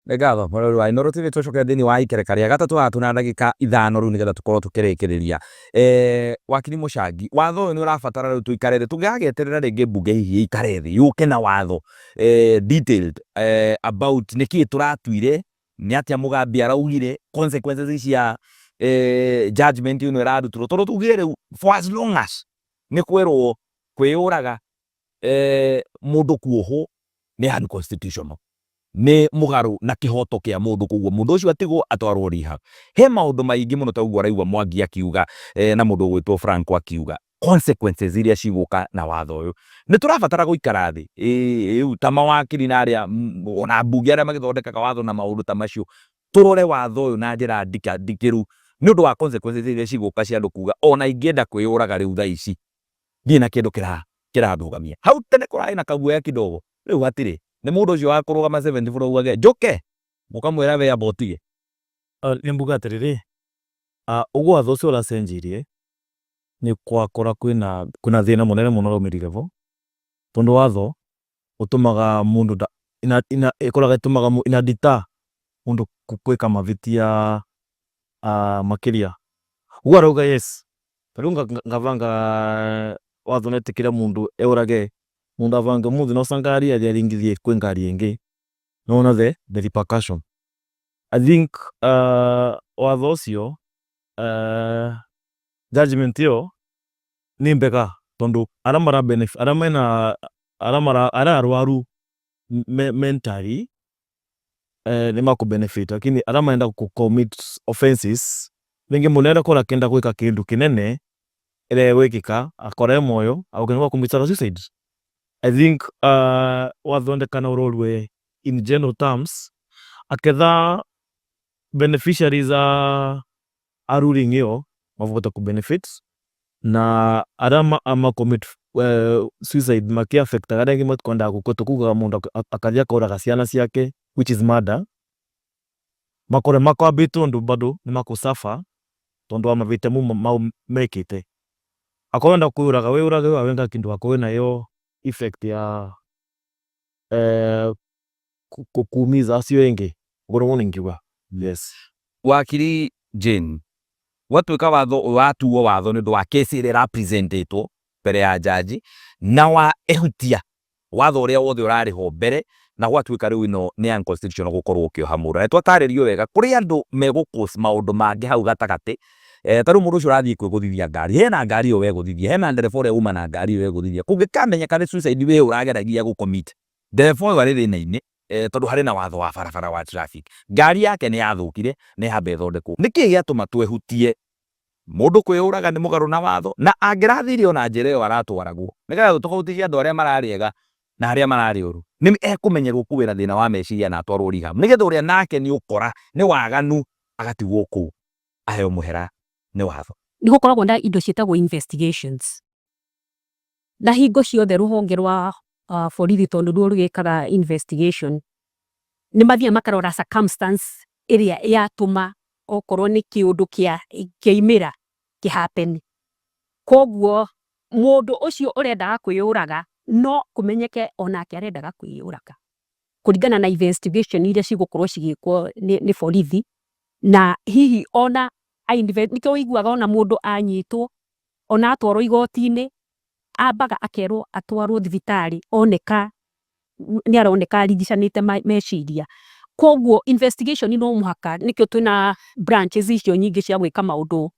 Nĩ ngatho mwĩroreri wa Inooro TV. Tũcoke thĩinĩ wa ikereka rĩa gatatũ haha tũna ndagĩka 5 rĩu nĩgetha tũkorwo tũkĩrĩkĩrĩria. Wakiri Mũcangi, watho ũyũ nĩ ũrabatara rĩu tũikare thĩ, tũngĩgagĩeterera rĩngĩ mbunge hihi ĩikare thĩ yũke na watho detailed about nĩkĩĩ tũratuire, nĩ atĩa Mũgambi araugire, consequences cia judgment ĩno ĩrarutirwo, tondũ tugire rĩu for as long as nĩ kwerwo kwĩyũraga, mũndũ kuohwo nĩ unconstitutional, nĩ mũgarũ na kĩhoto kĩa mũndũ, koguo mũndũ ũcio atigwo atwarwo rehab. He maũndũ maingĩ mũno ta ũguo araigua Mwangi akiuga na mũndũ ũgwĩtwo Franco akiuga consequences iria cigũka na watho ũyũ. Nĩ tũrabatara gũikara thĩ rĩu ta mawakiri na arĩa ona mbunge arĩa magĩthondekaga watho na maũndũ ta macio, tũrore watho ũyũ na njĩra ndikĩru nĩ ũndũ wa consequences iria cigũka cia andũ kuga ona ingĩenda kwĩyũraga rĩu thaa ici ndirĩ na kĩndũ kĩrandũgamia. Hau tene kũrarĩ na kaguoya kidogo, rĩu hatirĩ. Nĩ mũndũ ũcio wa kũrũgama 74 augage njũke, mũkamwĩra we amba ũtige. Nĩ mbuga atĩrĩrĩ, ũguo watho ũcio ũracenjirie nĩ kwakora kwĩna thĩna mũnene mũno ũraumĩrire bo, tondũ watho ũtũmaga mũndũ ina ĩkoraga ĩtũmaga ina deter mũndũ gwĩka mavĩtia makĩria. Ũguo arauga yes, ta rĩu ngabanga watho nĩetĩkĩra mũndũ eũrage, mũndũ abange ũmũthĩ noca ngari athiĩ aringithie kwĩ ngari ĩngĩ, nĩwona the repercussion. I think watho ũcio, judgment ĩyo nĩ mbega tondũ arĩa mara benefit, arĩa mena arĩa mara arĩa arwaru mentally nĩ makũ benefit, lakini arĩa marenda gũ commit offenses, rĩngĩ mũndũ nĩarenda gũkorwo akĩenda gwĩka kĩndũ kĩnene ĩrĩa ĩgwĩkĩka akore e muoyo auge nĩ commit suicide. I think wathondeka na ũrorue in general terms, aketha beneficiaries a ruling ĩyo mavote ku benefit, na arĩa ma commit suicide maki affect arĩa angĩ matikwendaga gũkua, tũkugaga mũndũ akathiĩ akoraga ciana ciake, which is murder, makore makwambĩtwo ũndũ bado nĩ makũ suffer tondũ wa mavĩtia mau mekĩte. Akorwo wenda kwĩyũraga wĩyũrage we wenga kĩndũ hakuhĩ na ĩyo effect ya kuumiza acio ĩngĩ, ũguo nĩguo ingiuga, yes. Wakiri Jane, gwatuĩka watho watuo watho nĩ ũndũ wa kesi ĩrĩa ĩrapresentĩtwo mbere ya jaji na wa ehutia watho ũrĩa wothe ũrarĩ ho mbere, na gwatuĩka rĩu ĩno nĩ unconstitutional gũkorwo ũkĩoha mũndũ, na nĩtwatarĩrio wega kũrĩ andũ megũ cause maũndũ mangĩ hau gatagatĩ. Ta rĩu mũndũ ũcio ũrathiĩ kwĩgũthithia ngari, hena ngari ĩyo wegũthithia, hena ndereba ũrĩa uma na ngari ĩyo egũthithia, kũngĩkamenyeka nĩ suicide we ũrageragia gũ commit, ndereba ũyũ arĩ thĩna-inĩ, tondũ harĩ na watho wa barabara wa traffic, ngari yake nĩ yathũkire na ĩhambe ĩthondekwo. Nĩkĩ gĩatũma twehutie mũndũ kwĩyũraga nĩ mũgarũ na watho, na angĩrathire ona njĩra ĩyo aratwaragwo nĩgetha tũtofautishe andũ arĩa mararĩ ega na arĩa mararĩ ũru, nĩ ekũmenyerwo kũwĩra thĩna wa meciria na atwarwo rehab, nĩgetha ũrĩa nake nĩ ũkora nĩ waganu agatigwo kũu aheo mũhera nĩ watho? Nĩ gũkoragwo na indo ciĩtagwo investigations, na hingo ciothe rũhonge rwa borithi, tondũ ruo rwĩkaga investigation, nĩ mathiaga makarora circumstance ĩrĩa yatũma okorwo nĩ kĩũndũ kĩa kĩaimĩra kĩ happen. Koguo mũndũ ũcio ũrendaga kwĩyũraga no kũmenyeke onake arendaga kwĩyũraga kũringana na investigation iria cigũkorwo cigĩkwo nĩ borithi, na hihi ona nĩkĩo ũiguaga ona mũndũ anyitwo ona atwarwo igoti-inĩ ambaga akerwo atwarwo thibitarĩ oneka nĩ aroneka arigicanĩte meciria. Koguo investigation no mũhaka, nĩkĩo twĩna branches icio nyingĩ cia gwĩka maũndũ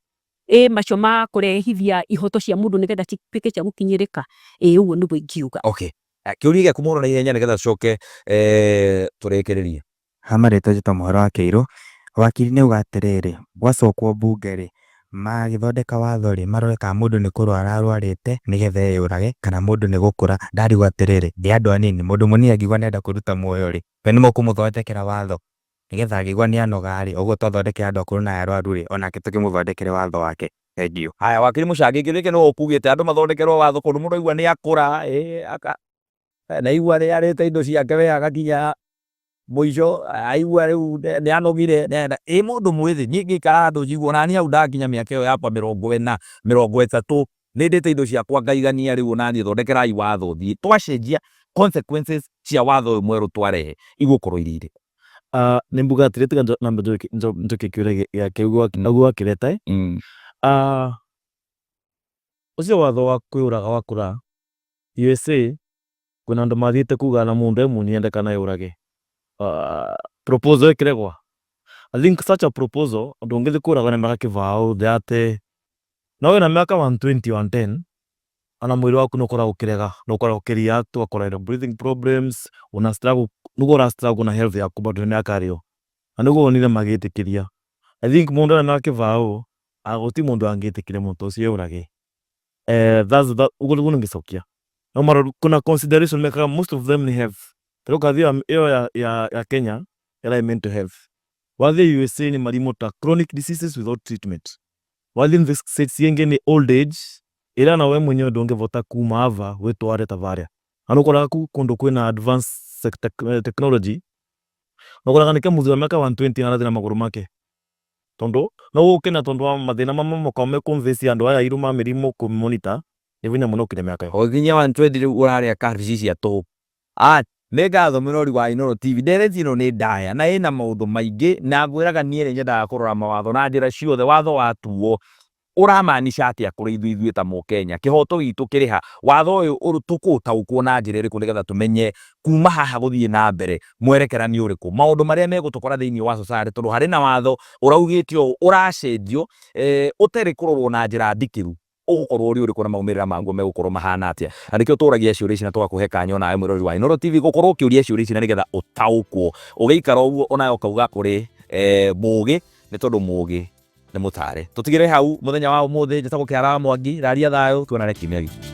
ĩ macio ma kũrehithia ihoto cia mũndũ nĩgetha cituĩke cia gũkinyĩrĩka. Ĩ ũguo nĩguo ingiuga. Okay, kĩũria gĩaku mũno na ihenya nĩgetha tũcoke tũrĩkĩrĩrie. Ha marĩtwa njĩtagwo Mũhoro wa Kĩirũ. Wakiri nĩ auga atĩrĩrĩ, gwacokwo mbunge rĩ, magĩthondeka watho rĩ, marore kana mũndũ nĩ kũrwara arwarĩte nĩgetha eyũrage kana mũndũ nĩ gũkũra. Ndarigwo atĩrĩrĩ, ĩ andũ anini, mũndũ mũnini angĩigua nĩ arenda kwĩruta muoyo rĩ, we nĩ mũkũmũthondekera watho nĩgetha angĩigua nĩ anoga rĩ, ũguo twathondekera andũ akũrũ na arwaru rĩ, onake tũkĩmũthondekere watho wake. Thengiũ. Haya, wakiri Mũcangi, kĩũria nĩwe ũkugĩte andũ mathondekerwo watho kũndũ mũndũ aigua nĩ akũra ĩ aka na aigua nĩ arĩte indo ciake we agakinya mũico, aigua rĩu nĩ anogire nĩarenda ĩ mũndũ mwĩthĩ. Niĩ ngĩikara handũ njigue onaniĩ hau ndakinya mĩaka ĩyo yakwa 40, 30, nĩ ndĩte indo ciakwa ngaigania, rĩu onaniĩ thondekerai watho thiĩ. Twacenjia consequences cia watho ũyũ mwerũ twarehe igũkorwo irĩ irĩkũ? Nĩ mbuga atĩrĩ tiga nambe njokie kĩũria gĩake ũguo akĩreta ĩ. Ũcio watho wa kwĩyũraga wa kura USA kwĩna andũ mathiĩte kuga na mũndũ e mũnini endekana eyũrage. Proposal ĩkĩregwa. I think such a proposal ndũngĩthiĩ kũragwo na mĩaka kĩbaũ thate. No wĩna mĩaka 120 110 ona mwĩrĩ waku nĩ ũkoragwo ũkĩrega, nĩ ũkoragwo ũkĩ react ũgakorwo wĩna breathing problems, una struggle nĩguo ũra struggle na health yaku bado nĩ mĩaka arĩ o. Na nĩguo wonire magĩtĩkĩria. I think mũndũ ena mĩaka kĩbaũ gũtirĩ mũndũ angĩtĩkĩria mũndũ ta ũcio eyũrage. That's that ũguo nĩguo ingĩcokia. No marora kuna consideration mekaga most of them nĩ health. Ta rĩu ũkathiĩ ĩyo ya Kenya ĩrarĩ mental health. Wathiĩ USA nĩ marimũ ta chronic diseases without treatment. Wathiĩ states ingĩ nĩ old age ĩrĩa ona we mwenyewe ndũngĩbota kuma ava wĩtware ta varĩa. Na nĩ ũkoraga kũu kũndũ kwĩna advanced technology, nĩ ũkoraga nĩkĩo mũthuri wa mĩaka 120 arathiĩ na magũrũ make. Tondũ no ũke na tondũ wa mathĩna mamwe makoragwo me convince andũ aya airũ ma mĩrimũ kũ monitor nĩ hinya mũno gũkinya mĩaka ĩyo. Ũgĩkinyia 120 rĩu ũrarĩa kabici cia tũhũ. Nĩ ngatho mũrori wa Inooro TV, ndereti ĩno nĩ ndaya na ĩna maũndũ maingĩ na ngwĩraga niĩ nĩ nyendaga kũrora mawatho na njĩra ciothe, watho watuo ũramaanisha atĩa kũrĩ ithuĩ ithuĩ ta mũkenya, kĩhoto gitũ kĩrĩ ha, watho ũyũ tũkũũtaũkwo na njĩra ĩrĩkũ nĩgetha tũmenye kuma haha gũthiĩ na mbere mwerekera nĩ ũrĩkũ, maũndũ marĩa megũtũkora thĩinĩ wa society tondũ harĩ na watho ũraugĩte ũũ ũracenjio ũtarĩ kũrorwo na njĩra ndikĩru ũgũkorwo ũrĩ ũrĩkũ na maumĩrĩra maguo megũkorwo mahana atĩa. Na nĩkĩo tũragia ciũria ici na tũgakũhe kanya onawe mwĩroreri wa Inooro TV gũkorwo ũkĩũria ciũria ici na nĩgetha ũtaũkwo. Ũgĩikara ũguo onawe ũkauga kũrĩ mũgĩ nĩ tondũ mũgĩ nĩ mũtare. Tũtigĩre hau mũthenya wa ũmũthĩ, njĩtagwo Kĩara wa Mwangi, raria thayũ, tuonane kiumia gĩkĩ.